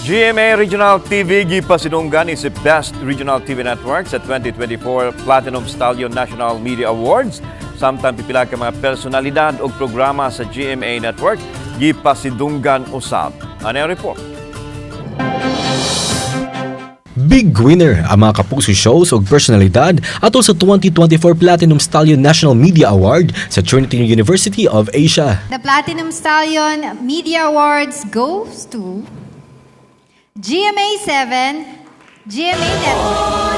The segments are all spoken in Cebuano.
GMA Regional TV gipasidunggan isip Best Regional TV Network sa 2024 Platinum Stallion National Media Awards. Samtang pipila ka mga personalidad ug programa sa GMA Network gipasidunggan usab. Ano ang report? Big winner ang mga Kapuso shows ug personalidad atol sa 2024 Platinum Stallion National Media Award sa Trinity University of Asia. The Platinum Stallion Media Awards goes to GMA 7, GMA Network.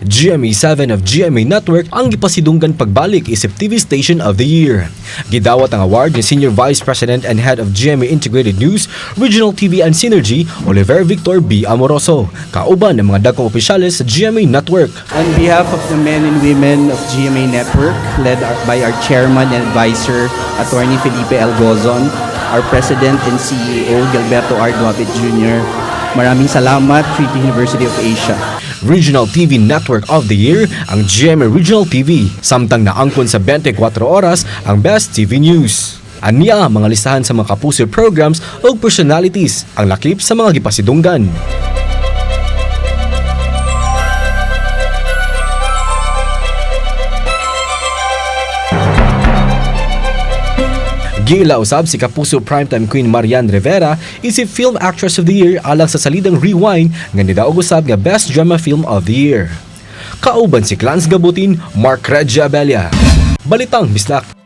GMA 7 of GMA Network ang gipasidunggan pagbalik isip TV Station of the Year. Gidawat ang award ni Senior Vice President and Head of GMA Integrated News, Regional TV and Synergy, Oliver Victor B. Amoroso, kauban ng mga dakong opisyales sa GMA Network. On behalf of the men and women of GMA Network, led by our chairman and advisor, Attorney Felipe L. Gozon, our president and CEO, Gilberto R. Duavit Jr., maraming salamat, Trinity University of Asia. Regional TV Network of the Year ang GMA Regional TV, samtang naangkon sa 24 oras ang Best TV News. Aniya ang mga listahan sa mga Kapuso programs o personalities ang lakip sa mga gipasidunggan. Giila usab si Kapuso Primetime Queen Marian Rivera isip Film Actress of the Year alang sa salidang Rewind nga nidaog usab nga Best Drama Film of the Year. Kauban si Clans Gabutin, Mark Regia Abella. Balitang Bislak.